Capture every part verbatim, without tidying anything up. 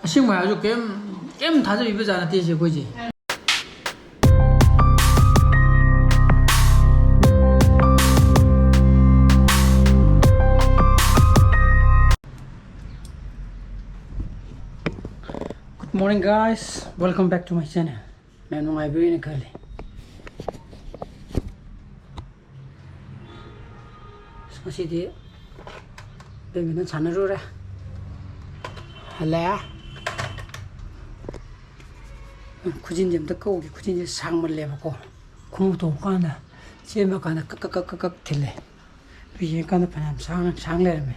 ꯑꯁꯦꯡꯕ ꯍꯥꯏꯔꯁꯨ ꯀꯩꯝ ꯀꯩꯝ ꯊꯥꯖꯕꯤꯕ ꯖꯥꯠ ꯅꯠꯇꯦ ꯁꯦ ꯑꯩꯈꯣꯏꯁꯦ꯫ Good morning, guys. Welcome back to my channel. ꯃꯌꯥꯝ ꯅꯨꯡꯉꯥꯏꯕꯤꯔꯤꯅ ꯈꯜꯂꯤ꯫ ꯑꯁ, ꯉꯁꯤꯗꯤ badminton ꯁꯥꯟꯅꯔꯨꯔꯦ, ꯍꯜꯂꯛꯑꯦ꯫ ꯈꯨꯖꯤꯟꯁꯦ ꯑꯝꯇ ꯀꯛꯎꯒꯦ, ꯈꯨꯖꯤꯟꯁꯦ ꯁꯥꯡꯃꯜꯂꯦꯕꯀꯣ꯫ ꯈꯣꯡꯎꯞ ꯇꯣꯡꯕ ꯀꯥꯟꯗ, ꯆꯦꯟꯕ ꯀꯥꯟꯗ ꯀꯛ ꯀꯛ ꯀꯛ ꯀꯛ ꯀꯛ ꯊꯤꯜꯂꯦ꯫ ꯑꯗꯨ ꯌꯦꯡꯀꯥꯟꯗ ꯐꯅꯌꯥꯝ ꯁꯥꯡ ꯁꯥꯡ ꯂꯩꯔꯝꯃꯦ꯫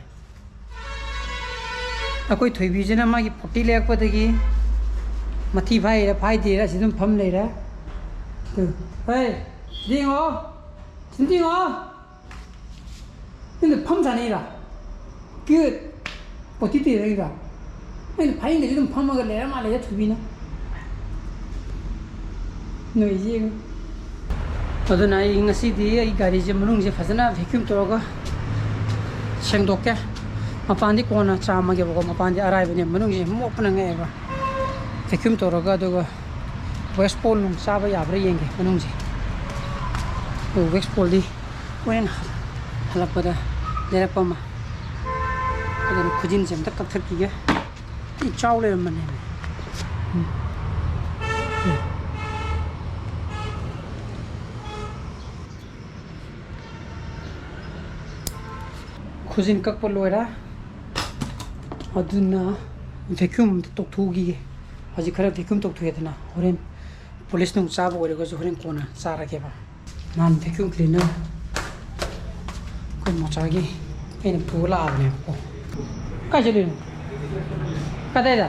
ꯑꯩꯈꯣꯏ ꯊꯣꯏꯕꯤꯁꯤꯅ ꯃꯥꯒꯤ ꯄꯣꯇꯤ ꯂꯩꯔꯛꯄꯗꯒꯤ ꯃꯊꯤ ꯐꯥꯏꯔ ꯐꯥꯏꯗꯦꯔ ꯑꯁꯤ ꯑꯗꯨꯝ ꯐꯝ ꯂꯩꯔꯦ꯫ ꯑꯗꯨ, "ꯍꯦ, ꯁꯤꯗ ꯌꯦꯡꯉꯣ, ꯁꯤꯗ ꯌꯦꯡꯉꯣ꯫ ꯅꯪꯅ ꯐꯝ ꯁꯥꯟꯅꯩꯔꯥ? ꯀ꯭ꯌꯨꯠ, ꯄꯣꯇꯤ ꯇꯦꯔꯛꯏꯔꯥ? ꯅꯪꯅ ꯐꯥꯏꯅꯤꯡꯗꯗꯤ ꯑꯗꯨꯝ ꯐꯝꯃꯒ ꯂꯩꯔ ꯃꯥꯜꯂꯦꯗ ꯊꯣꯏꯕꯤꯅ꯫ ꯅꯣꯏꯁꯤ ꯌꯦꯡꯉꯨ꯫" ꯑꯗꯨꯅ ꯑꯩ ꯉꯁꯤꯗꯤ ꯑꯩ ꯒꯥꯔꯤꯁꯦ ꯃꯅꯨꯡꯁꯦ ꯐꯖꯅ vacuum ꯇꯧꯔꯒ ꯁꯦꯡꯗꯣꯛꯀꯦ꯫ ꯃꯄꯥꯟꯗꯤ ꯀꯣꯟꯅ ꯆꯥꯝꯃꯒꯦꯕꯀꯣ, ꯃꯄꯥꯟꯗꯤ ꯑꯔꯥꯏꯕꯅꯦ, ꯃꯅꯨꯡꯁꯦ ꯃꯣꯠꯄꯅ ꯉꯛꯑꯦꯕ꯫ Vacuum ꯇꯧꯔꯒ, ꯑꯗꯨꯒ waste ball ꯅꯨꯡ ꯆꯥꯕ ꯌꯥꯕ꯭ꯔꯥ ꯌꯦꯡꯒꯦ ꯃꯅꯨꯡꯁꯦ꯫ ꯑꯗꯨ waste ball ꯗꯤ ꯍꯣꯔꯦꯟ ꯍꯜꯂꯛꯄꯗ ꯂꯩꯔꯛꯄ ꯑꯃ꯫ ꯑꯗꯨꯅ ꯈꯨꯖꯤꯟꯁꯦ ꯑꯝꯇ ꯀꯛꯊꯠꯈꯤꯒꯦ꯫ ꯊꯤ ꯆꯥꯎ ꯂꯩꯔꯝꯕꯅꯦꯃꯤ꯫ ꯎꯝ꯫ ꯈꯨꯖꯤꯟ ꯀꯛꯄ ꯂꯣꯏꯔꯦ꯫ ꯑꯗꯨꯅ vacuum ꯑꯝꯇ ꯇꯧꯊꯣꯛꯎꯈꯤꯒꯦ꯫ ꯍꯧꯖꯤꯛ ꯈꯔ vacuum ꯇꯧꯊꯣꯛꯑꯦꯗꯅ, ꯍꯣꯔꯦꯟ polish ꯅꯨꯡ ꯆꯥꯕ ꯑꯣꯏꯔꯒꯁꯨ ꯍꯣꯔꯦꯟ ꯀꯣꯟꯅ ꯆꯥꯔꯒꯦꯕ꯫ ꯅꯍꯥꯟ vacuum cleaner ꯑꯩꯈꯣꯏ ꯃꯣꯆꯥꯒꯤ ꯑꯩꯅ ꯄꯨꯔ ꯂꯥꯛꯑꯕꯅꯦꯕꯀꯣ꯫ ꯀꯥꯏ ꯆꯠꯂꯨꯏꯅꯣ? ꯀꯗꯥꯏꯗ?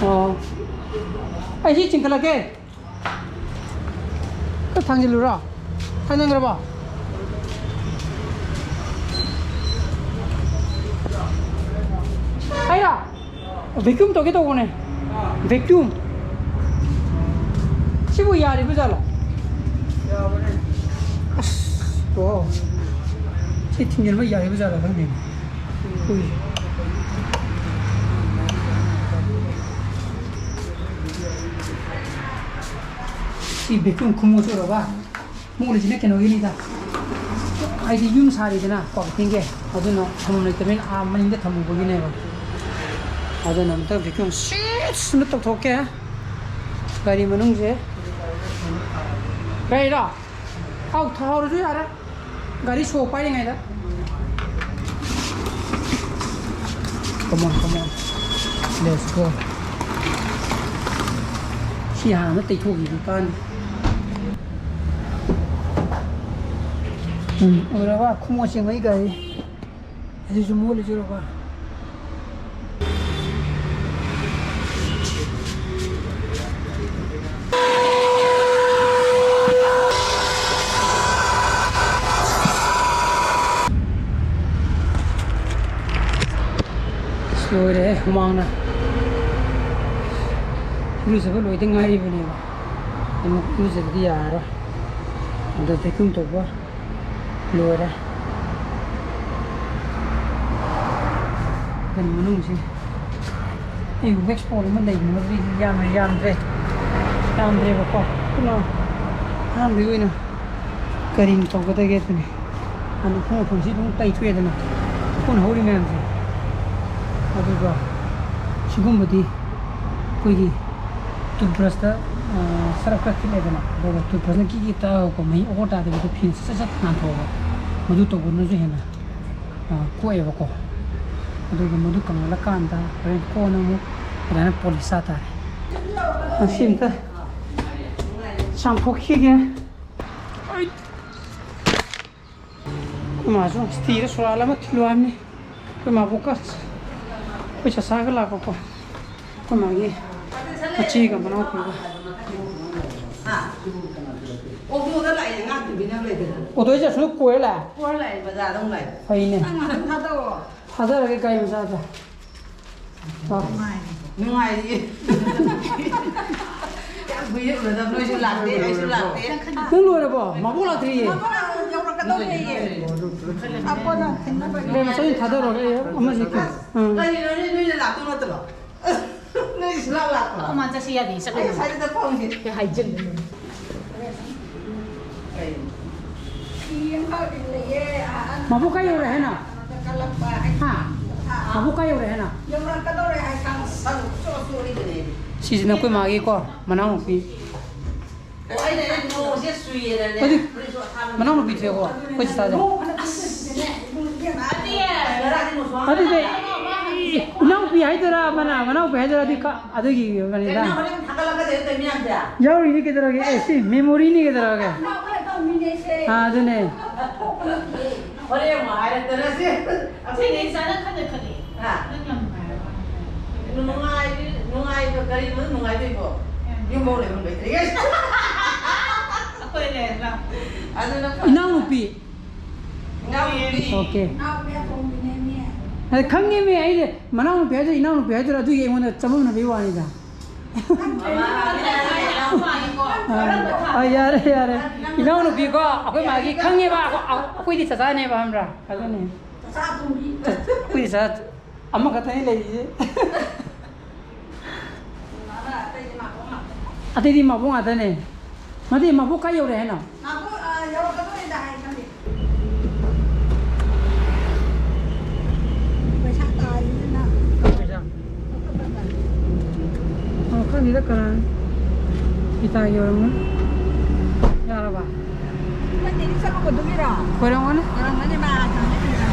ꯑꯣ, ꯑꯩ ꯁꯤ ꯆꯤꯡꯈꯠꯂꯛꯀꯦ꯫ ꯈꯔ ꯊꯥꯡꯖꯤꯜꯂꯨꯔꯣ? ꯊꯥꯡꯖꯤꯟꯈ꯭ꯔꯕꯣ? ꯑꯩꯔꯣ? Vacuum ꯇꯧꯒꯦ ꯇꯧꯕꯅꯦ꯫ Vacuum꯫ ꯁꯤꯕꯨ ꯌꯥꯔꯤꯕ ꯖꯥꯠꯂꯣ? ꯌꯥꯕꯅꯦ꯫ ꯑꯁ, ꯋꯥꯎ꯫ ꯁꯤ ꯊꯤꯡꯖꯤꯟꯕ ꯌꯥꯔꯤꯕ ꯖꯥꯠꯂꯣ ꯈꯪꯗꯦꯅꯦ꯫ ꯎꯏ꯫ ꯁꯤ ꯚꯦꯀ꯭ꯌꯨꯝ ꯈꯨꯃꯨꯛ ꯆꯨꯔꯒ ꯃꯣꯠꯂꯤꯁꯤꯅ ꯀꯩꯅꯣꯒꯤꯅꯤꯗ, ꯍꯥꯏꯗꯤ ꯌꯨꯝ ꯁꯥꯔꯤꯗꯅ ꯀ꯭ꯋꯥꯀꯩꯊꯦꯜꯒꯤ, ꯑꯗꯨꯅ ꯊꯝꯐꯝ ꯂꯩꯇꯕꯅꯤꯅ ꯑꯥ ꯃꯅꯤꯡꯗ ꯊꯝꯃꯨꯕꯒꯤꯅꯦꯕ꯫ ꯑꯗꯨꯅ ꯑꯝꯇ ꯚꯦꯀ꯭ꯌꯨꯝ ꯁꯤꯠꯁꯅ ꯇꯧꯊꯣꯛꯀꯦ꯫ ꯒꯥꯔꯤ ꯃꯅꯨꯡꯁꯦ ꯀꯩꯔꯣ? ꯑꯧ, ꯊꯥꯍꯧꯔꯁꯨ ꯌꯥꯔꯦ꯫ ꯒꯥꯔꯤ ꯁꯣ ꯄꯥꯏꯔꯤꯉꯩꯗ꯫ Come on, come on. Let's go. ꯁꯤ ꯍꯥꯟꯅ ꯇꯩꯊꯣꯛꯈꯤꯒꯦ ꯀꯥꯟꯗ꯫ ꯎꯝ, ꯎꯔꯕ? ꯈꯨꯃꯣꯠ ꯁꯦꯡꯕꯒꯤ ꯒꯥꯔꯤ꯫ ꯑꯁꯤꯁꯨ ꯃꯣꯠꯂꯤꯁꯤꯔꯣꯀꯣ? ꯑꯁ, ꯂꯣꯏꯔꯦꯍꯦ, ꯍꯨꯃꯥꯡꯅ꯫ ꯏꯔꯨꯖꯕ ꯂꯣꯏꯗ ꯉꯥꯏꯔꯤꯕꯅꯦꯕ꯫ ꯑꯃꯨꯛ ꯏꯔꯨꯖꯗꯗꯤ ꯌꯥꯔꯔꯣꯏ꯫ ꯑꯗꯣ vacuum ꯇꯧꯕ ꯂꯣꯏꯔꯦ꯫ ꯀꯩꯅꯣ ꯃꯅꯨꯡꯁꯤ ꯑꯩ wax ball ꯑꯃ ꯂꯩꯅꯕꯗꯤ ꯌꯥꯝꯅ ꯌꯥꯝꯗ꯭ꯔꯦ꯫ ꯌꯥꯝꯗ꯭ꯔꯦꯕꯀꯣ꯫ ꯑꯗꯨꯅ ꯑꯍꯥꯟꯕꯒꯤ ꯑꯣꯏꯅ ꯀꯔꯤ ꯇꯧꯒꯗꯒꯦ ꯑꯗꯨꯅꯤ꯫ ꯍꯥꯟꯅ ꯎꯐꯨꯟ ꯋꯥꯏꯐꯨꯟꯁꯤ ꯑꯗꯨꯝ ꯇꯩꯊꯣꯛꯑꯦꯗꯅ꯫ ꯎꯐꯨꯟ ꯍꯧꯔꯤ ꯃꯌꯥꯝꯁꯦ꯫ ꯑꯗꯨꯒ ꯁꯤꯒꯨꯝꯕꯗꯤ ꯑꯩꯈꯣꯏꯒꯤ toothbrushꯇ, ꯑ, ꯁꯔꯞ ꯈꯔ ꯈꯤꯛꯑꯦꯗꯅ꯫ ꯑꯗꯨꯒ toothbrushꯅ ꯀꯤꯛ ꯀꯤꯛ ꯇꯛꯑꯒꯀꯣ, ꯃꯍꯤ ꯑꯣꯔ ꯇꯥꯗꯕꯤꯗ ꯐꯤꯅ ꯁꯠ ꯁꯠ ꯁꯠ ꯅꯥꯟꯊꯣꯛꯑꯕ꯫ ꯃꯗꯨ ꯇꯧꯕꯅꯁꯨ ꯍꯦꯟꯅ, ꯑ, ꯀꯣꯛꯑꯦꯕꯀꯣ꯫ ꯑꯗꯨꯒ ꯃꯗꯨ ꯀꯪꯍꯜꯂꯀꯥꯟꯗ ꯍꯣꯔꯦꯟ ꯀꯣꯟꯅ ꯑꯃꯨꯛ ꯑꯗꯨꯃꯥꯏꯅ polish ꯆꯥ ꯇꯥꯔꯦ꯫ ꯉꯁꯤ ꯑꯝꯇ ꯆꯥꯝꯊꯣꯛꯈꯤꯒꯦ꯫ ꯑꯩꯈꯣꯏ ꯃꯥꯁꯨ ꯁꯤꯇꯤꯗ ꯁꯣꯔꯥꯠ ꯑꯃ ꯊꯤꯜꯂꯨ ꯍꯥꯏꯕꯅꯤ꯫ ꯑꯩꯈꯣꯏ ꯃꯥꯕꯣꯛꯀ ꯑꯩꯈꯣꯏ ꯆꯆꯥꯒ ꯂꯥꯛꯄꯀꯣ꯫ ꯑꯩꯈꯣꯏ ꯃꯥꯒꯤ ꯃꯆꯦꯒ ꯃꯅꯥꯎꯄꯤꯒ꯫ ꯑꯣꯇꯣꯗ ꯂꯥꯛꯏꯅꯦ, ꯑꯉꯥꯡ ꯇꯨꯕꯤꯅꯕ ꯂꯩꯗꯅ꯫ ꯑꯣꯇꯣꯗ ꯆꯠꯁꯅꯨ, ꯀꯣꯏꯔ ꯂꯥꯛꯑꯦ꯫ ꯀꯣꯏꯔ ꯂꯥꯛꯑꯦ, ꯕꯖꯥꯔꯗ ꯑꯃꯨꯛ ꯂꯥꯛꯑꯦ꯫ ꯐꯩꯅꯦ꯫ ꯅꯪ ꯉꯥꯏꯍꯥꯛꯇꯪ ꯊꯥꯗꯣꯛꯑꯣ꯫ ꯊꯥꯗꯔꯒꯦ ꯒꯥꯔꯤ ꯃꯆꯥꯗ꯫ ꯅꯨꯡꯉꯥꯏꯔꯤꯌꯦ꯫ ꯌꯥꯝ ꯀꯨꯏꯔꯦ ꯎꯅꯗꯕ, ꯅꯣꯏꯁꯨ ꯂꯥꯛꯇꯦ, ꯑꯩꯁꯨ ꯂꯥꯛꯇꯦ꯫ ꯅꯪ ꯂꯣꯏꯔꯕꯣ? ꯃꯥꯕꯣꯛ ꯂꯥꯛꯇ꯭ꯔꯤꯌꯦ꯫ ꯌꯧꯔꯛꯀꯗꯧꯔꯦꯌꯦ꯫ ꯑꯀꯣꯟꯅ ꯊꯦꯡꯅꯕꯒꯤ꯫ ꯒꯥꯔꯤ ꯃꯆꯥ ꯑꯣꯏꯅ ꯊꯥꯗꯔꯨꯔꯒꯦ, ꯑꯩ ꯑꯃꯁꯨ ꯀꯩꯅꯣꯅꯦ, ꯅꯣꯏꯅ ꯂꯥꯛꯇꯧ ꯅꯠꯇ꯭ꯔꯣ? ꯅꯣꯏ ꯁꯨꯡꯂꯥꯛ ꯂꯥꯛꯇ꯭ꯔꯣ? ꯑꯩꯈꯣꯏ ꯃꯥ ꯆꯠꯁꯤ ꯌꯥꯗꯦ, ꯆꯠꯂꯣ꯫ ꯑꯩ ꯁ꯭ꯋꯥꯏꯗ ꯐꯝꯒꯦ꯫ ꯍꯦꯛ ꯍꯥꯏꯖꯤꯜꯂꯦ꯫ ꯃꯕꯣꯛ ꯀꯥꯏ ꯌꯧꯔꯦ ꯍꯥꯏꯅꯣ? ꯍꯥ? ꯃꯕꯣꯛ ꯀꯥꯏ ꯌꯧꯔꯦ ꯍꯥꯏꯅꯣ? ꯌꯧꯔꯛꯀꯗꯧꯔꯦ ꯍꯥꯏ ꯀꯥꯟꯗ ꯁꯔꯨ ꯆꯣ ꯆꯣꯔꯤꯗꯨꯅꯦ꯫ ꯁꯤꯁꯤꯅ ꯑꯩꯈꯣꯏ ꯃꯥꯒꯤꯀꯣ, ꯃꯅꯥꯎꯅꯨꯄꯤ꯫ ꯑꯣ, ꯑꯩꯅ ꯑꯩ ꯅꯣꯡꯁꯦ ꯆꯨꯏꯌꯦꯅꯅꯦ꯫ ꯍꯧꯖꯤꯛ ꯐꯨꯔꯤꯠꯁꯨ ꯑꯊꯥꯕ ꯃꯅꯥꯎꯅꯨꯄꯤ ꯊꯤꯔꯦꯀꯣ, ꯑꯩꯈꯣꯏ ꯆꯤꯆꯥꯁꯦ꯫ ꯅꯣꯡ ꯐꯅ ꯀꯟꯅ ꯆꯨꯏꯌꯦꯅꯦ꯫ ꯑꯗꯨꯗꯤ ꯏꯅꯥꯎꯄꯤ ꯍꯥꯏꯗꯣꯏꯔꯥ, ꯃꯅꯥ-, ꯃꯅꯥꯎꯄꯤ ꯍꯥꯏꯗꯣꯏꯔꯥ, ꯑꯗꯨ ꯀ-, ꯑꯗꯨꯒꯤ ꯀꯩꯅꯣꯅꯤꯗ꯫ ꯀꯩꯅꯣ ꯍꯣꯔꯦꯟ ꯊꯥꯒꯠꯂꯛꯀꯗꯣꯏ ꯃꯌꯥꯝꯁꯦ? ꯌꯥꯎꯔꯤꯅꯤ ꯀꯩꯗꯧꯔꯒꯦ? ꯑꯦ, ꯁꯤ memoryꯅꯤ ꯀꯩꯗꯧꯔꯒꯦ? ꯑꯥ, ꯑꯗꯨꯅꯦ꯫ ꯍꯣꯔꯦꯟ ꯑꯃꯨꯛ ꯍꯥꯏꯔꯛꯇꯅ ꯁꯤ꯫ ꯁꯤꯅꯤ ꯆꯥꯅ ꯈꯟꯅ ꯈꯜꯂꯤ꯫ ꯍꯥ? ꯅꯪ ꯌꯥꯝ ꯅꯨꯡꯉꯥꯏꯔꯕ? ꯅꯨꯡꯉꯥꯏꯔꯤ-, ꯅꯨꯡꯉꯥꯏꯕ ꯀꯔꯤꯅꯣ ꯅꯨꯡꯉꯥꯏꯗꯣꯏꯕꯣ? ꯌꯥꯝ ꯌꯨꯝꯐꯥꯎ ꯂꯩꯐꯝ ꯂꯩꯇ꯭ꯔꯤ꯫ ꯑꯩꯈꯣꯏ ꯂꯩꯔꯒ꯫ ꯑꯗꯨꯅ ꯐꯔꯦ꯫ ꯏꯅꯥꯎꯅꯨꯄꯤ꯫ ꯏꯅꯥꯎꯅꯨꯄꯤ꯫ ꯑꯣꯀꯦ꯫ ꯑꯗ ꯈꯪꯉꯦꯃꯤ ꯑꯩꯁꯦ, ꯃꯅꯥꯎꯅꯨꯄꯤ ꯍꯥꯏꯗꯣꯏꯔꯥ ꯏꯅꯥꯎꯅꯨꯄꯤ ꯍꯥꯏꯗꯣꯏꯔꯥ ꯑꯗꯨꯒꯤ ꯑꯩꯉꯣꯟꯗ ꯆꯃꯝꯅꯕꯒꯤ ꯋꯥꯅꯤꯗ꯫ ꯑꯥ, ꯑꯥ, ꯌꯥꯔꯦ, ꯌꯥꯔꯦ꯫ ꯏꯅꯥꯎꯅꯨꯄꯤꯀꯣ, ꯑꯩꯈꯣꯏ ꯃꯥꯒꯤ ꯈꯪꯉꯦꯕ, ꯑꯩꯈꯣꯏ-, ꯑꯩꯈꯣꯏꯗꯤ ꯆꯆꯥꯅꯦꯕ, ꯈꯪꯕ꯭ꯔꯥ? ꯑꯗꯨꯅꯦ꯫ ꯑꯩꯈꯣꯏꯗꯤ ꯆꯆꯥ ꯑꯃꯈꯛꯇꯅꯤ ꯂꯩꯔꯤꯁꯦ꯫ ꯑꯇꯩꯗꯤ ꯃꯥꯕꯣꯛ ꯉꯥꯛꯇꯅꯦ꯫ ꯃꯗꯤ ꯃꯥꯕꯣꯛ ꯀꯥꯏ ꯌꯧꯔꯦ ꯍꯥꯏꯅꯣ? ꯃꯥꯕꯣꯛ, ꯑ, ꯌꯧꯔꯛꯀꯗꯧꯔꯦꯗ ꯍꯥꯏ ꯈꯪꯗꯦ꯫ ꯄꯩꯁꯥ ꯇꯥꯔꯤꯅꯤꯅ꯫ ꯄꯩꯁꯥ? ꯑꯣ, ꯈꯪꯗꯦꯗ ꯀꯅꯥ ꯄꯤꯇꯥꯒꯤ ꯑꯣꯏꯔꯝꯒꯅꯤ꯫ ꯌꯥꯔꯕ? ꯅꯠꯇꯦ, ꯆꯠꯂꯨꯕꯗꯨꯒꯤꯔꯣ? ꯑꯣꯏꯔꯝꯒꯅꯤ꯫ ꯑꯣꯏꯔꯝꯒꯅꯤ, ꯃꯥ ꯊꯥꯡꯒꯠꯂꯤꯔꯥ?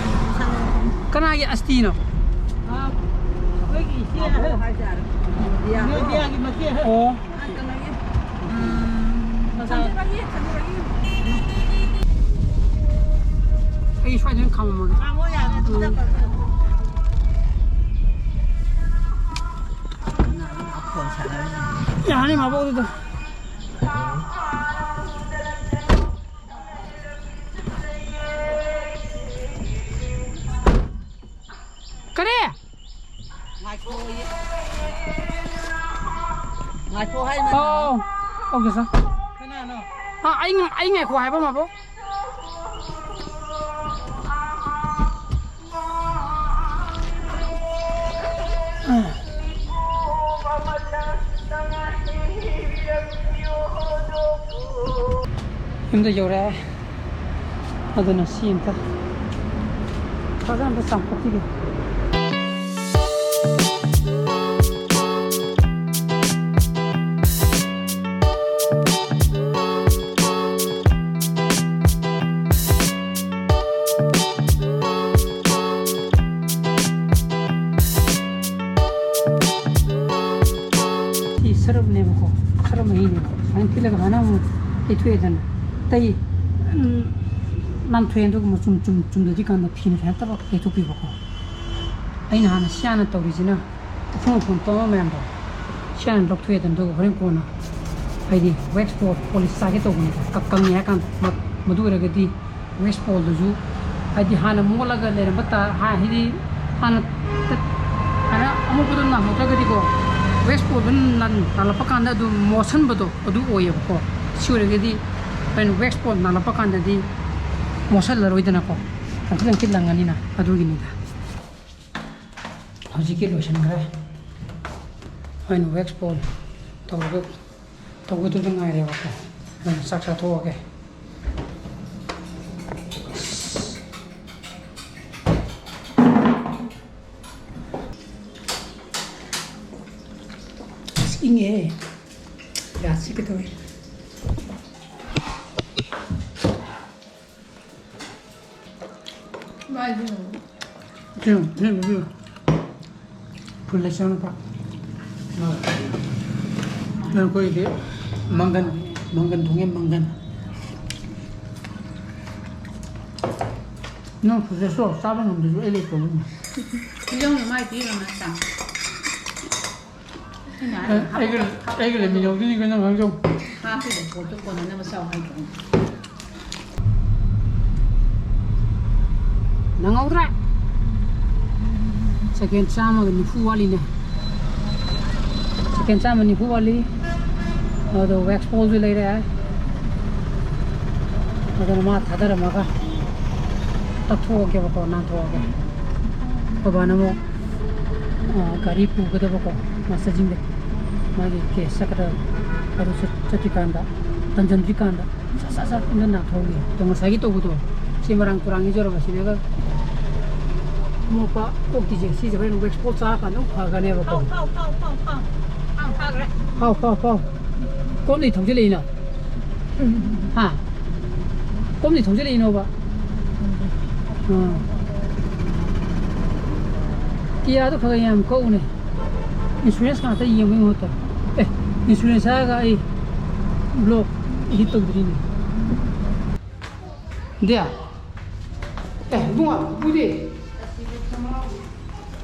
ꯀꯅꯥꯒꯤ ꯑꯁꯇꯤꯅꯣ? ꯑ, ꯑꯩꯈꯣꯏꯒꯤ ꯏꯆꯦ ꯑꯍꯜ꯫ ꯍꯥꯏꯇꯥꯔꯦ꯫ ꯅꯣꯏ ꯕꯤꯌꯥꯒꯤ ꯃꯆꯦ ꯑꯍꯜ꯫ ꯑꯣ꯫ ꯑꯩ ꯁ꯭ꯋꯥꯏꯗ ꯑꯣꯏꯅ ꯈꯥꯝꯃꯝꯃꯒꯦ꯫ ꯌꯥꯅꯤ, ꯃꯥꯕꯣꯛ, ꯑꯗꯨꯗ꯫ ꯀꯔꯤ? ꯉꯥꯏꯈꯣꯌꯦ꯫ ꯉꯥꯏꯈꯣ ꯍꯥꯏꯅ꯫ ꯑꯣ, ꯑꯣꯀꯦ, ꯁꯥꯔ꯫ ꯀꯅꯥꯅꯣ? ꯑꯥ, ꯑꯩ ꯉ-, ꯑꯩ ꯉꯥꯏꯈꯣ ꯍꯥꯏꯕ, ꯃꯥꯕꯣꯛ꯫ ꯌꯨꯝꯗ ꯌꯧꯔꯛꯑꯦ꯫ ꯑꯗꯨꯅ ꯁꯤ ꯑꯝꯇ ꯐꯖꯅ ꯑꯝꯇ ꯆꯥꯝꯊꯣꯛꯈꯤꯒꯦ꯫ ꯁꯤ ꯁꯔꯞꯅꯦꯕꯀꯣ, ꯁꯔꯞ ꯃꯍꯤꯅꯦꯕ꯫ ꯁꯨꯃꯥꯏꯅ ꯊꯤꯠꯂꯒ ꯍꯥꯟꯅ ꯑꯃꯨꯛ ꯇꯩꯊꯣꯛꯑꯦꯗꯅ꯫ ꯇꯩ-, ꯎꯝ, ꯅꯥꯟꯊꯣꯛꯑꯦ꯫ ꯑꯗꯨꯒ ꯃꯆꯨꯝ ꯆꯨꯝ ꯆꯨꯝꯗꯗꯤ ꯀꯥꯟꯗ ꯐꯤꯅ ꯐꯖꯅ ꯇꯕꯛ ꯇꯩꯊꯣꯛꯄꯤꯕꯀꯣ꯫ ꯑꯩꯅ ꯍꯥꯟꯅ ꯁꯤ ꯍꯥꯟꯅ ꯇꯧꯔꯤꯁꯤꯅ, ꯎꯐꯨꯟ ꯋꯥꯏꯐꯨꯟ ꯇꯧꯕ ꯃꯌꯥꯝꯗꯣ ꯁꯤ ꯍꯥꯟꯅ ꯂꯧꯊꯣꯛꯑꯦꯗꯅ꯫ ꯑꯗꯨꯒ ꯍꯣꯔꯦꯟ ꯀꯣꯟꯅ, ꯍꯥꯏꯗꯤ, ꯋꯦꯛꯁ ꯄꯣꯜ ꯄꯣꯂꯤꯁ ꯆꯥꯒꯦ ꯇꯧꯕꯅꯤꯗ, ꯀ-, ꯀꯪꯉꯦ ꯍꯥꯏ ꯀꯥꯟꯗ꯫ ꯃ-, ꯃꯗꯨ ꯑꯣꯏꯔꯒꯗꯤ ꯋꯦꯛꯁ ꯄꯣꯜꯗꯨꯁꯨ, ꯍꯥꯏꯗꯤ, ꯍꯥꯟꯅ ꯃꯣꯠꯂꯒ ꯂꯩꯔꯝꯕ ꯇꯥ-, ꯍꯥ-, ꯍꯥꯏꯗꯤ, ꯍꯥꯟꯅ ꯇꯠ-, ꯍꯥꯟꯅ ꯑꯃꯣꯠꯄꯗꯣ ꯅꯥꯟꯊꯣꯛꯇ꯭ꯔꯒꯗꯤꯀꯣ, ꯋꯦꯛꯁ ꯄꯣꯜꯗꯨ ꯅꯥꯟ-, ꯅꯥꯜꯂꯛꯄ ꯀꯥꯟꯗ ꯑꯗꯨꯝ ꯃꯣꯠꯁꯟꯕꯗꯣ ꯑꯗꯨ ꯑꯣꯏꯌꯦꯕꯀꯣ꯫ ꯁꯤ ꯑꯣꯏꯔꯒꯗꯤ ꯍꯣꯔꯦꯟ ꯋꯦꯛꯁ ꯄꯣꯜ ꯅꯥꯜꯂꯛꯄ ꯀꯥꯟꯗꯗꯤ ꯃꯣꯠꯁꯜꯂꯔꯣꯏꯗꯅꯀꯣ, ꯂꯪꯇ꯭ꯔꯤꯛ ꯂꯪꯇ꯭ꯔꯤꯛ ꯂꯪꯉꯅꯤꯅ꯫ ꯑꯗꯨꯒꯤꯅꯤꯗ꯫ ꯍꯧꯖꯤꯛꯀꯤ ꯂꯣꯏꯁꯤꯟꯈ꯭ꯔꯦ꯫ ꯍꯣꯔꯦꯟ ꯋꯦꯛꯁ ꯄꯣꯜ ꯇꯧꯔꯒ ꯇꯧꯒꯗꯕꯗ ꯉꯥꯏꯔꯦꯕꯀꯣ꯫ ꯑꯗꯨꯅ ꯆꯥꯛ ꯆꯥꯊꯣꯛꯑꯒꯦ꯫ ꯑꯁ, ꯏꯪꯉꯦꯍꯦ꯫ ꯌꯥ ꯆꯤꯛꯀꯦ ꯇꯧꯋꯦ꯫ ꯁꯤ, ꯁꯤ, ꯁꯤ꯫ ꯐꯨꯜ ꯂꯩ ꯆꯪꯉꯛꯄ꯫ ꯑꯩꯈꯣꯏꯗꯤ ꯃꯪꯒꯟ, ꯃꯪꯒꯟ ꯊꯣꯡꯉꯦ, ꯃꯪꯒꯟ꯫ ꯅꯪ ꯁꯨꯗꯦꯁꯣ ꯆꯥꯕ ꯉꯝꯗ꯭ꯔꯁꯨ ꯑꯩ ꯂꯩꯇꯧꯕꯅꯤ꯫ ꯏꯟꯖꯥꯡꯗꯣ ꯃꯥꯏ ꯄꯤꯔꯒ ꯅꯠꯇ꯭ꯔꯥ? ꯑꯩꯅ ꯑꯦ, ꯍꯥꯏꯕ ꯑꯩꯒ, ꯍꯥꯞꯄ-, ꯑꯩꯒ ꯂꯩꯃꯤꯟꯅꯧꯗꯣꯏꯅꯤ ꯀꯩꯅꯣ ꯅꯪꯁꯨ꯫ ꯍꯥꯞꯄꯤꯕ ꯄꯣꯠꯇꯣ ꯀꯣꯟꯅꯅꯕ ꯆꯥꯎ ꯍꯥꯏꯗ꯭ꯔꯣ? ꯅꯪꯍꯧꯗ꯭ꯔꯦ꯫ ꯁꯦꯀꯦꯟ ꯆꯥꯝꯃꯒ ꯅꯤꯐꯨ ꯋꯥꯠꯂꯤꯅꯦ꯫ ꯁꯦꯀꯦꯟ ꯆꯥꯝꯃ ꯅꯤꯐꯨ ꯋꯥꯠꯂꯤ꯫ ꯑꯗꯣ ꯋꯦꯛꯁ ꯄꯣꯜꯁꯨ ꯂꯩꯔꯦ꯫ ꯑꯗꯨꯅ ꯃꯥ ꯊꯥꯗꯔꯝꯃꯒ ꯇꯛꯊꯣꯛꯑꯒꯦꯕꯀꯣ, ꯅꯥꯟꯊꯣꯛꯑꯒꯦ꯫ ꯑꯩꯈꯣꯏ ꯕꯥꯅ ꯑꯃꯨꯛ, ꯑ, ꯒꯥꯔꯤ ꯄꯨꯒꯗꯕꯀꯣ, ꯃꯥꯁꯇꯔꯁꯤꯡꯗ ꯃꯥꯒꯤ ꯀꯦꯁ ꯆꯠꯀꯗꯕ, ꯑꯗꯨ ꯆꯠ-, ꯆꯠꯇ꯭ꯔꯤꯀꯥꯟꯗ, ꯇꯟꯖꯟꯗ꯭ꯔꯤꯀꯥꯟꯗ ꯁꯠ ꯁꯠ ꯁꯠ ꯏꯟꯖꯟ ꯅꯥꯊꯣꯛꯑꯒꯦ꯫ ꯑꯗꯣ ꯉꯁꯥꯏꯒꯤ ꯇꯧꯕꯗꯣ, ꯁꯤ ꯃꯔꯥꯡ ꯇꯨꯔꯥꯡ ꯏꯖꯧꯔꯕ ꯁꯤꯗꯒ ꯑꯃꯣꯠꯄ ꯀꯣꯛꯇꯤꯁꯦ, ꯁꯤꯁꯦ ꯍꯣꯔꯦꯟ ꯋꯦꯁ ꯄꯣꯠ ꯆꯥꯔꯀꯥꯟꯗ ꯑꯗꯨꯝ ꯐꯈ꯭ꯔꯅꯦꯕꯀꯣ꯫ ꯐꯥꯎ, ꯐꯥꯎ, ꯐꯥꯎ, ꯐꯥꯎ, ꯐꯥꯎ꯫ ꯐꯥꯎ, ꯐꯥꯎ, ꯐꯥꯎ꯫ ꯀꯣꯝꯗꯩ ꯊꯧꯖꯤꯜꯂꯛꯏꯅꯣ? ꯍꯥ? ꯀꯣꯝꯗꯩ ꯊꯧꯖꯤꯜꯂꯛꯏꯅꯣꯕ? ꯑꯥ꯫ ꯀꯤꯌꯥꯗꯣ ꯈꯔ ꯈꯔ ꯌꯥꯝ ꯀꯛꯎꯅꯦ꯫ ꯏꯟꯁꯨꯔꯦꯟꯁ ꯉꯥꯛꯇ ꯌꯦꯡꯕꯩ ꯃꯍꯨꯠꯇ꯫ ꯑꯦ, ꯏꯟꯁꯨꯔꯦꯟꯁ ꯍꯥꯏꯔꯒ ꯑꯩ ꯕ꯭ꯂꯣꯛ ꯍꯤꯠ ꯇꯧꯗ꯭ꯔꯤꯅꯦ꯫ ꯗꯦ꯫ ꯑꯦ, ꯏꯕꯨꯡꯉꯣ, ꯄꯨꯗꯤ?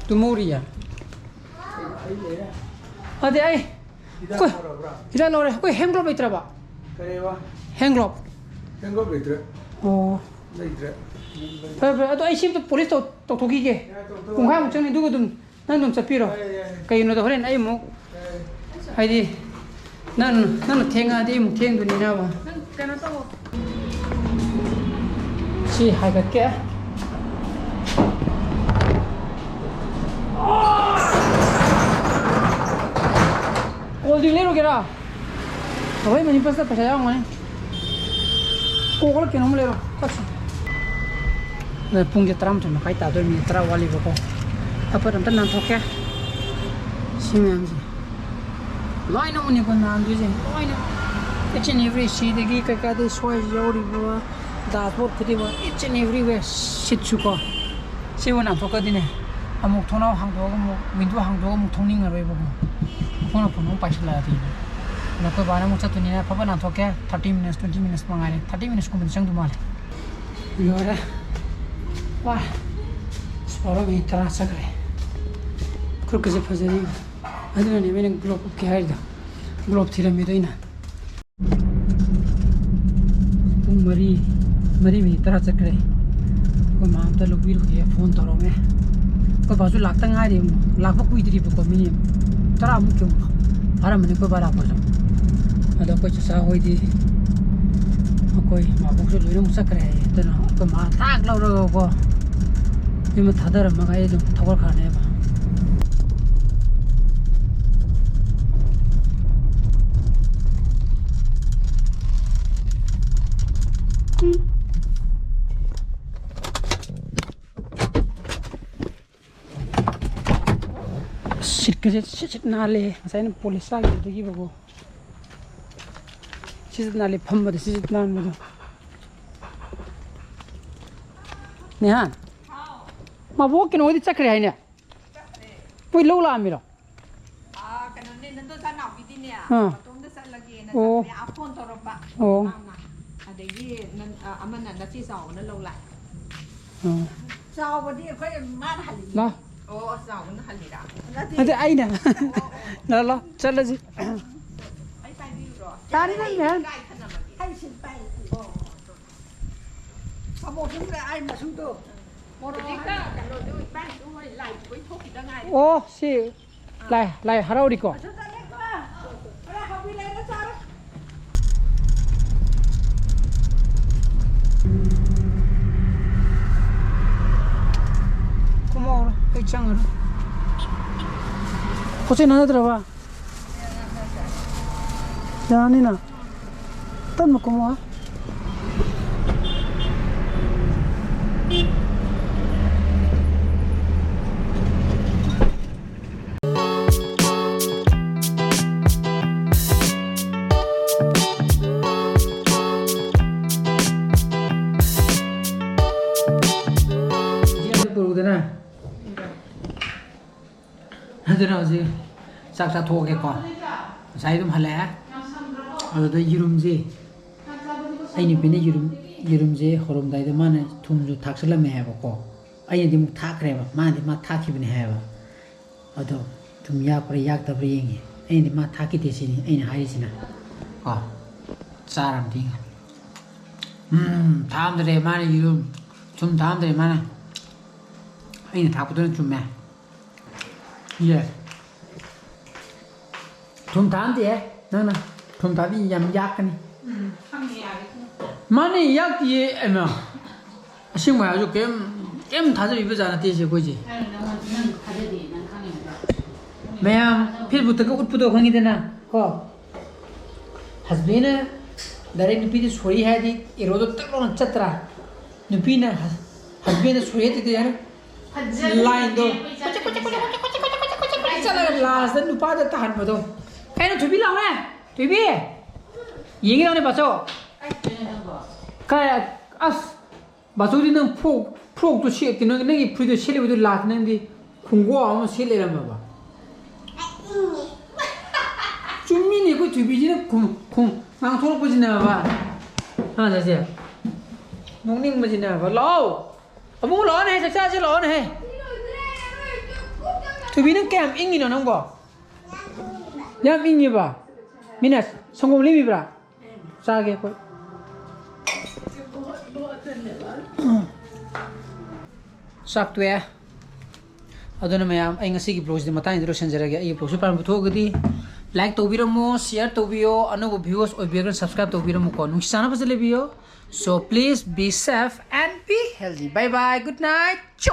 ꯇꯨꯝꯍꯧꯔꯤꯌꯦ꯫ ꯑꯗꯦ, ꯑꯩ ꯍꯤꯗꯥꯛ ꯑꯩꯈꯣꯏ ꯂꯧꯔꯕ꯭ꯔꯥ? ꯍꯤꯗꯥꯛ ꯂꯧꯔꯦ꯫ ꯑꯩꯈꯣꯏ ꯍꯦꯟ ꯒ꯭ꯂꯣꯞ ꯂꯩꯇ꯭ꯔꯕ? ꯀꯔꯤꯕ? Hand glove. ꯍꯦꯟ ꯒ꯭ꯂꯣꯞ ꯂꯩꯇ꯭ꯔꯦ꯫ ꯑꯣ꯫ ꯂꯩꯇ꯭ꯔꯦ꯫ ꯐꯔꯦ, ꯐꯔꯦ꯫ ꯑꯗꯣ ꯑꯩ ꯁꯤ ꯑꯝꯇ ꯄꯣꯂꯤꯁ ꯇꯧ-, ꯇꯧꯊꯣꯛꯈꯤꯒꯦ꯫ ꯌꯥꯏ, ꯇꯧꯊꯣꯛꯑꯣ꯫ ꯄꯨꯡꯈꯥꯏꯃꯨꯛ ꯆꯪꯅꯤ, ꯑꯗꯨꯒ ꯑꯗꯨꯝ ꯅꯪ ꯑꯗꯨꯝ ꯆꯠꯄꯤꯔꯣ꯫ ꯌꯥꯏ, ꯌꯥꯏ, ꯌꯥꯏ꯫ ꯀꯩꯒꯤꯅꯣꯗ ꯍꯣꯔꯦꯟ ꯑꯩ ꯑꯃꯨꯛ, ꯌꯥꯏ꯫ ꯍꯥꯏꯗꯤ, ꯅꯪ, ꯅꯪꯅ ꯊꯦꯡꯉꯛꯑꯗꯤ ꯑꯩ ꯑꯃꯨꯛ ꯊꯦꯡꯗꯣꯏꯅꯤꯅꯕ꯫ ꯅꯪ ꯀꯩꯅꯣ ꯇꯧꯋꯣ꯫ ꯁꯤ ꯍꯥꯏꯒꯠꯀꯦ꯫ Call drink ꯂꯩꯔꯨꯒꯦꯔꯥ? ꯑꯩꯈꯣꯏ ꯃꯅꯤꯄꯨꯔꯁꯤꯗ ꯄꯩꯁꯥ ꯌꯥꯎꯔꯝꯒꯅꯤ꯫ ꯀꯣꯛꯂ ꯀꯩꯅꯣꯝ ꯂꯩꯔꯣ, ꯆꯠꯁꯤ꯫ ꯑꯗ ꯄꯨꯡꯁꯦ ꯇꯔꯥꯃꯥꯊꯣꯏ ꯃꯈꯥꯏ ꯇꯥꯗꯣꯏ, ꯃꯤꯅꯤꯠ ꯇꯔꯥ ꯋꯥꯠꯂꯤꯕꯀꯣ꯫ ꯑꯐꯠ ꯑꯝꯇ ꯅꯥꯟꯊꯣꯛꯀꯦ꯫ ꯁꯤ ꯃꯌꯥꯝꯁꯦ ꯂꯣꯏꯅꯃꯛꯅꯤꯀꯣ ꯅꯥꯟꯗꯣꯏꯁꯦ, ꯂꯣꯏꯅ꯫ Each and every, ꯁꯤꯗꯒꯤ ꯀꯩꯀꯥꯗꯤ ꯁ꯭ꯋꯥꯏ ꯌꯥꯎꯔꯤꯕ dashboard ꯈꯨꯗꯤꯡꯃꯛ, each and everywhere, ꯁꯤꯠꯁꯨꯀꯣ꯫ ꯁꯤꯕꯨ ꯅꯥꯟꯊꯣꯛꯈ꯭ꯔꯗꯤꯅꯦ, ꯑꯃꯨꯛ ꯊꯣꯡꯅꯥꯎ ꯍꯥꯡꯗꯣꯛꯑꯒ, ꯑꯃꯨꯛ window ꯍꯥꯡꯗꯣꯛꯑꯒ ꯑꯃꯨꯛ ꯊꯣꯛꯅꯤꯡꯉꯔꯣꯏꯕꯀꯣ꯫ ꯃꯈꯣꯡꯅ ꯐꯣꯟ ꯑꯃꯨꯛ ꯄꯥꯏꯁꯤꯜꯂꯛꯑꯗꯤ꯫ ꯑꯗꯣ ꯑꯩꯈꯣꯏ ꯕꯥꯅ ꯑꯃꯨꯛ ꯆꯠꯇꯣꯏꯅꯤꯅ ꯐꯠ ꯐꯠ ꯅꯥꯟꯊꯣꯛꯀꯦ꯫ Thirty minutes, twenty minutes ꯃꯉꯥꯏꯔꯦ꯫ Thirty minutes ꯀꯨꯝꯕꯗꯤ ꯆꯪꯗꯧ ꯃꯥꯜꯂꯦ꯫ ꯂꯣꯏꯔꯦ꯫ ꯋꯥ꯫ ꯑꯁ, ꯕꯥꯔꯣ ꯃꯤꯅꯤꯠ ꯇꯔꯥ ꯆꯠꯈ꯭ꯔꯦ꯫ ꯈꯨꯠꯀꯁꯦ ꯐꯖꯔꯤ꯫ ꯑꯗꯨꯅꯅꯦ ꯑꯩꯅ ꯒ꯭ꯂꯣꯞ ꯎꯞꯀꯦ ꯍꯥꯏꯔꯤꯗꯣ꯫ ꯒ꯭ꯂꯣꯞ ꯊꯤꯔꯝꯃꯤꯗꯣ ꯑꯩꯅ꯫ ꯄꯨꯡ ꯃꯔꯤ, ꯃꯔꯤ ꯃꯤꯅꯤꯠ ꯇꯔꯥ ꯆꯠꯈ꯭ꯔꯦ꯫ ꯑꯩꯈꯣꯏ ꯃꯥ ꯑꯝꯇ ꯂꯧꯕꯤꯔꯨꯒꯦ, ꯐꯣꯟ ꯇꯧꯔꯝꯃꯦ꯫ ꯑꯩꯈꯣꯏ ꯕꯥꯁꯨ ꯂꯥꯛꯇ ꯉꯥꯏꯔꯤ, ꯂꯥꯛꯄ ꯀꯨꯏꯗ꯭ꯔꯤꯕꯀꯣ, ꯃꯤꯅꯤꯠ ꯇꯔꯥꯃꯨꯛꯀꯤ ꯑꯃꯨꯛ ꯐꯥꯔꯝꯃꯅꯤ ꯑꯩꯈꯣꯏ ꯕꯥ ꯂꯥꯛꯄꯁꯨ꯫ ꯑꯗꯣ ꯑꯩꯈꯣꯏ ꯆꯆꯥ ꯍꯣꯏꯗꯤ, ꯑꯩꯈꯣꯏ ꯃꯥꯕꯣꯛꯁꯨ ꯂꯣꯏꯅꯃꯛ ꯆꯠꯈ꯭ꯔꯦ ꯍꯥꯏꯌꯦ꯫ ꯑꯗꯨꯅ ꯑꯩꯈꯣꯏ ꯃꯥ ꯇꯥꯛ ꯂꯧꯔꯒꯀꯣ, ꯌꯨꯝꯗ ꯊꯥꯗꯔꯝꯃꯒ ꯑꯩ ꯑꯗꯨꯝ ꯊꯧꯒꯠꯈ꯭ꯔꯅꯦꯕ꯫ ꯁꯤꯠꯀꯁꯦ ꯁꯤꯠ ꯁꯤꯠ ꯅꯥꯜꯂꯦ꯫ ꯉꯁꯥꯏꯅ ꯄꯣꯂꯤꯁ ꯇꯥꯈꯤꯕꯗꯒꯤꯕꯀꯣ꯫ ꯁꯤꯠ ꯁꯤꯠ ꯅꯥꯜꯂꯦ, ꯐꯝꯕꯗ ꯁꯤꯠ ꯁꯤꯠ ꯅꯥꯟꯕꯗꯣ꯫ ꯅꯦꯍꯥ, ꯃꯕꯣꯛ ꯀꯩꯅꯣ ꯍꯣꯏꯗꯤ ꯆꯠꯈ꯭ꯔꯦ ꯍꯥꯏꯅꯦ? ꯃꯣꯏ ꯂꯧ ꯂꯥꯛꯑꯝꯃꯤꯔꯣ? ꯑꯥ, ꯀꯩꯅꯣꯅꯦ, ꯅꯟꯗꯣꯆꯥ ꯅꯥꯎꯕꯤꯗꯤꯅꯦ, ꯑꯥ꯫ ꯃꯇꯣꯝꯗ ꯆꯠꯂꯒꯦꯅ ꯑꯣ꯫ ꯆꯠꯄꯅꯦ꯫ ꯑꯥ, ꯐꯣꯟ ꯇꯧꯔꯛꯄ꯫ ꯑꯣ꯫ ꯃꯥꯅ꯫ ꯑꯗꯒꯤ ꯅꯟ-, ꯑ, ꯑꯃꯅ ꯅꯆꯦ ꯆꯥꯎꯕꯅ ꯂꯧ ꯂꯥꯛꯑꯦ꯫ ꯑꯣ꯫ ꯆꯥꯎꯕꯗꯤ ꯑꯩꯈꯣꯏ ꯃꯥꯅ ꯍꯜꯂꯤꯅꯦ꯫ ꯂꯥ꯫ ꯑꯣ, ꯑꯣ, ꯆꯥꯎꯕꯅ ꯍꯜꯂꯤꯔꯥ? ꯅꯠꯇꯦ꯫ ꯅꯠꯇꯦ, ꯑꯩꯅ꯫ ꯑꯣ, ꯑꯣ꯫ ꯂꯥ, ꯂꯥ, ꯆꯠꯂꯁꯤ꯫ ꯑꯩ ꯄꯥꯏꯕꯤꯌꯨꯔꯣ? ꯌꯥꯔꯦ, ꯅꯪ ꯌꯥꯔꯦ꯫ ꯏꯀꯥꯏ ꯈꯠꯅꯕꯒꯤ꯫ ꯑꯩ ꯁꯤ ꯄꯥꯏ-, ꯑꯣ, ꯑꯣ, ꯑꯣ꯫ ꯁꯥꯃꯣꯁꯨ ꯂꯩ, ꯑꯩ ꯃꯆꯨꯗꯣ꯫ ꯃꯣꯔꯣꯛ ꯍꯧꯖꯤꯛꯇ ꯍꯥꯏꯕ꯫ ꯀꯩꯅꯣꯗꯨ ꯏꯕꯥꯏꯁꯨ ꯍꯣꯏ ꯂꯥꯏ ꯄꯨꯕꯩ ꯊꯣꯛꯈꯤꯗ ꯉꯥꯏꯔꯤ꯫ ꯑꯣ, ꯁꯤ ꯂꯥꯏ, ꯂꯥꯏ ꯍꯔꯥꯎꯔꯤꯀꯣ? ꯃꯆꯨ ꯆꯠꯂꯦꯀꯣ꯫ ꯈꯔ ꯍꯥꯎꯕꯤ ꯂꯩꯔ ꯆꯥꯔꯣ꯫ ꯀꯨꯝꯃꯛꯑꯣꯔꯣ, ꯑꯩ ꯆꯪꯉꯔꯣꯏ꯫ ꯄꯣꯠ ꯆꯩ ꯅꯪꯅꯗ꯭ꯔꯕ? ꯌꯥꯅꯤꯅ꯫ ꯇꯞꯅ ꯀꯨꯝꯃꯣ꯫ ꯄꯨꯔꯛꯎꯗꯅ꯫ ꯑꯗꯨꯅ ꯍꯧꯖꯤꯛ ꯆꯥꯛ ꯆꯥꯊꯣꯛꯑꯒꯦꯀꯣ꯫ ꯉꯁꯥꯏ ꯑꯗꯨꯝ ꯍꯜꯂꯛꯑꯦ꯫ ꯑꯗꯨꯗ ꯌꯦꯔꯨꯝꯁꯦ, ꯑꯩ ꯅꯨꯄꯤꯅ ꯌꯦꯔꯨꯝ, ꯌꯦꯔꯨꯝꯁꯦ ꯍꯧꯔꯝꯗꯥꯏꯗ ꯃꯥꯅ ꯊꯨꯝꯁꯨ ꯊꯥꯛꯆꯜꯂꯝꯃꯦ ꯍꯥꯏꯕꯀꯣ꯫ ꯑꯩꯅꯗꯤ ꯑꯃꯨꯛ ꯊꯥꯛꯈ꯭ꯔꯦꯕ, ꯃꯥꯅꯗꯤ ꯃꯥ ꯊꯥꯛꯈꯤꯕꯅꯦ ꯍꯥꯏꯌꯦꯕ꯫ ꯑꯗꯣ ꯊꯨꯝ ꯌꯥꯛꯄ꯭ꯔꯥ ꯌꯥꯛꯇꯕ꯭ꯔꯥ ꯌꯦꯡꯒꯦ꯫ ꯑꯩꯅꯗꯤ ꯃꯥ ꯊꯥꯛꯈꯤꯗꯦ ꯁꯤꯅꯤ ꯑꯩꯅ ꯍꯥꯏꯔꯤꯁꯤꯅ꯫ ꯀꯣ, ꯆꯥꯔ ꯑꯝꯇ ꯌꯦꯡꯒꯦ꯫ ꯎꯝ, ꯊꯥꯛꯑꯝꯗ꯭ꯔꯦ ꯃꯥꯅ ꯌꯦꯔꯨꯝ꯫ ꯊꯨꯝ ꯊꯥꯛꯑꯝꯗ꯭ꯔꯦ ꯃꯥꯅ꯫ ꯑꯩꯅ ꯊꯥꯛꯄꯗꯨꯅ ꯆꯨꯝꯃꯦ꯫ ꯌꯦ꯫ ꯊꯨꯝ ꯊꯥꯛꯑꯝꯗꯦꯍꯦ ꯅꯪꯅ꯫ ꯊꯨꯝ ꯊꯥꯛꯑꯗꯤ ꯌꯥꯝ ꯌꯥꯛꯀꯅꯤ꯫ ꯎꯝ, ꯈꯪꯉꯦ, ꯌꯥꯔꯦ, ꯈꯪꯉꯦ꯫ ꯃꯥꯅꯦ, ꯌꯥꯛꯇꯤꯌꯦ꯫ ꯑꯩꯃ꯫ ꯑꯁꯦꯡꯕ ꯍꯥꯏꯔꯁꯨ ꯀꯩꯝ, ꯀꯩꯝ ꯊꯥꯖꯕꯤꯕ ꯖꯥꯠ ꯅꯠꯇꯦ ꯁꯦ ꯑꯩꯈꯣꯏꯁꯦ꯫ ꯅꯪ, ꯅꯪꯉꯣꯟ-, ꯅꯪ ꯊꯥꯖꯗꯦ, ꯅꯪ ꯈꯪꯉꯤ ꯅꯠꯇ꯭ꯔꯣ? ꯃꯌꯥꯝ Facebook ꯇꯒ ꯎꯠꯄꯗꯣ ꯈꯪꯉꯤꯗꯅ ꯀꯣ? Husband ꯅ direct ꯅꯨꯄꯤꯗ sorry ꯍꯥꯏꯔꯗꯤ arrow ꯗꯣ ꯇꯛ ꯂꯥꯎꯅ ꯆꯠꯇ꯭ꯔꯥ? ꯅꯨꯄꯤꯅ hus-, husband ꯗ sorry ꯍꯥꯏꯗ꯭ꯔꯗꯤ ꯌꯥꯔꯦ꯫ ꯐꯖꯅ line ꯗꯣ꯫ ꯌꯦꯡꯕꯩ ꯆꯠꯄꯅꯤꯅꯦ꯫ ꯂꯥꯁꯇ ꯅꯨꯄꯥꯗ ꯇꯥꯍꯟꯕꯗꯣ꯫ ꯀꯩꯅꯣ, ꯊꯣꯏꯕꯤ ꯂꯥꯎꯅꯦ꯫ ꯊꯣꯏꯕꯤ, ꯌꯦꯡꯒꯦ ꯂꯥꯎꯅꯦ ꯕꯥꯆꯧ꯫ ꯀꯥꯏ? ꯑꯁ, ꯕꯥꯆꯧꯗꯤ ꯅꯪ ꯐ꯭ꯔꯣꯛ, ꯐ꯭ꯔꯣꯛꯇꯣ ꯁꯦꯠꯇꯦ, ꯅꯪ, ꯅꯪꯒꯤ ꯐꯨꯔꯤꯠꯇꯣ ꯁꯦꯠꯂꯤꯕꯗꯨ ꯂꯥꯁꯇ ꯅꯪꯗꯤ ꯈꯣꯡꯒ꯭ꯔꯥꯎ ꯑꯃ ꯁꯦꯠ ꯂꯩꯔꯝꯃꯕ꯫ ꯆꯨꯝꯃꯤꯅꯦ, ꯑꯩꯈꯣꯏ ꯊꯣꯏꯕꯤꯁꯤꯅ ꯈꯨꯝ-, ꯈꯨꯝ-, ꯉꯥꯡꯊꯣꯔꯛꯄꯁꯤꯅꯕ꯫ ꯍꯥ, ꯆꯦꯆꯦ? ꯅꯣꯛꯅꯤꯡꯕꯁꯤꯅꯕ꯫ ꯂꯥꯛꯑꯣ꯫ ꯑꯕꯨꯡꯉꯣ ꯂꯥꯛꯑꯣꯅꯦ, ꯆꯥꯛ ꯆꯥꯁꯦ ꯂꯥꯛꯑꯣꯅꯦ꯫ ꯊꯣꯏꯕꯤ, ꯅꯪ ꯀꯌꯥꯝ ꯏꯪꯉꯤꯅꯣ ꯅꯪꯕꯣ? ꯌꯥꯝ ꯏꯪꯉꯤꯕ? ꯃꯤꯅ ꯁꯪꯒꯣꯝ ꯂꯦꯝꯃꯤꯕ꯭ꯔꯥ? ꯆꯥꯒꯦ ꯑꯩꯈꯣꯏ꯫ ꯎꯝ꯫ ꯆꯥꯛ ꯇꯣꯛꯑꯦ꯫ ꯑꯗꯨꯅ ꯃꯌꯥꯝ, ꯑꯩ ꯉꯁꯤꯒꯤ vlogꯁꯤꯗꯤ ꯃꯇꯥꯡꯁꯤꯗ ꯂꯣꯏꯁꯤꯟꯖꯔꯒꯦ꯫ ꯑꯩꯒꯤ vlogꯁꯤ ꯄꯥꯝꯕ ꯊꯣꯛꯑꯒꯗꯤ like ꯇꯧꯕꯤꯔꯝꯃꯣ, share ꯇꯧꯕꯤꯌꯣ, ꯑꯅꯧꯕ viewers ꯑꯣꯏꯕꯤꯔꯒꯅ subscribe ꯇꯧꯕꯤꯔꯝꯃꯨꯀꯣ꯫ ꯅꯨꯡꯁꯤ ꯆꯥꯟꯅꯕꯁꯦ ꯂꯩꯕꯤꯌꯣ꯫ So please be safe and be healthy. Bye bye. Good night. ꯆꯣ꯫